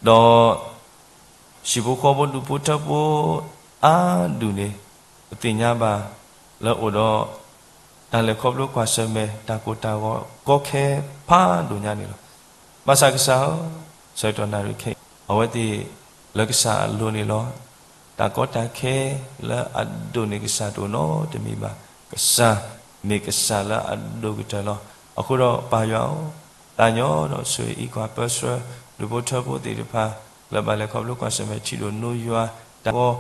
ဒီး ဟံၣ်ဖိဃီဖိဒူၣ်ဖိထၢဖိအါဒူၣ်န့ၣ် ပသ့ၣ်ညါဘၣ်လၢအိၣ်ဒီး တၢ်လဲၤခီဖျိကွၢ်ဆၢၣ်မဲာ် တၢ်ကိၢ်တၢ်ဂီၤကီခဲဖးဒိၣ်ညါန့ၣ်လီၤ. ဘၣ်ဆၣ်ကစၢ်ဧၢ, ဆၢကတီၢ်နၣ်ရံၣ်ခဲအံၤ အဝဲသ့ၣ်လၢကစၢ်အလိၤန့ၣ်လီၤ. တၢ်ကီတၢ်ခဲလၢအဒိၣ်န့ၢ်ကစၢ်တအိၣ်နီတမံၤဘၣ်. ကစၢ်မ့ၢ်ကစၢ်လၢအဒိၣ်ကတၢၢ်လီၤ. အဃိဒီးပၢ်ယွၤဧၢ, သးညီဒီးဆိၣ်ဂ့ၤအံးကွၢ်ပၢဆှၢ ဒူၣ်ဖိထၢဖိသ့ၣ်တဖၣ် လၢဘၣ်လဲၤခီဖျိကွၢ်ဆၢၣ်မဲာ်ထံဒိၣ်နိယွၤတၢ်ဂီၤ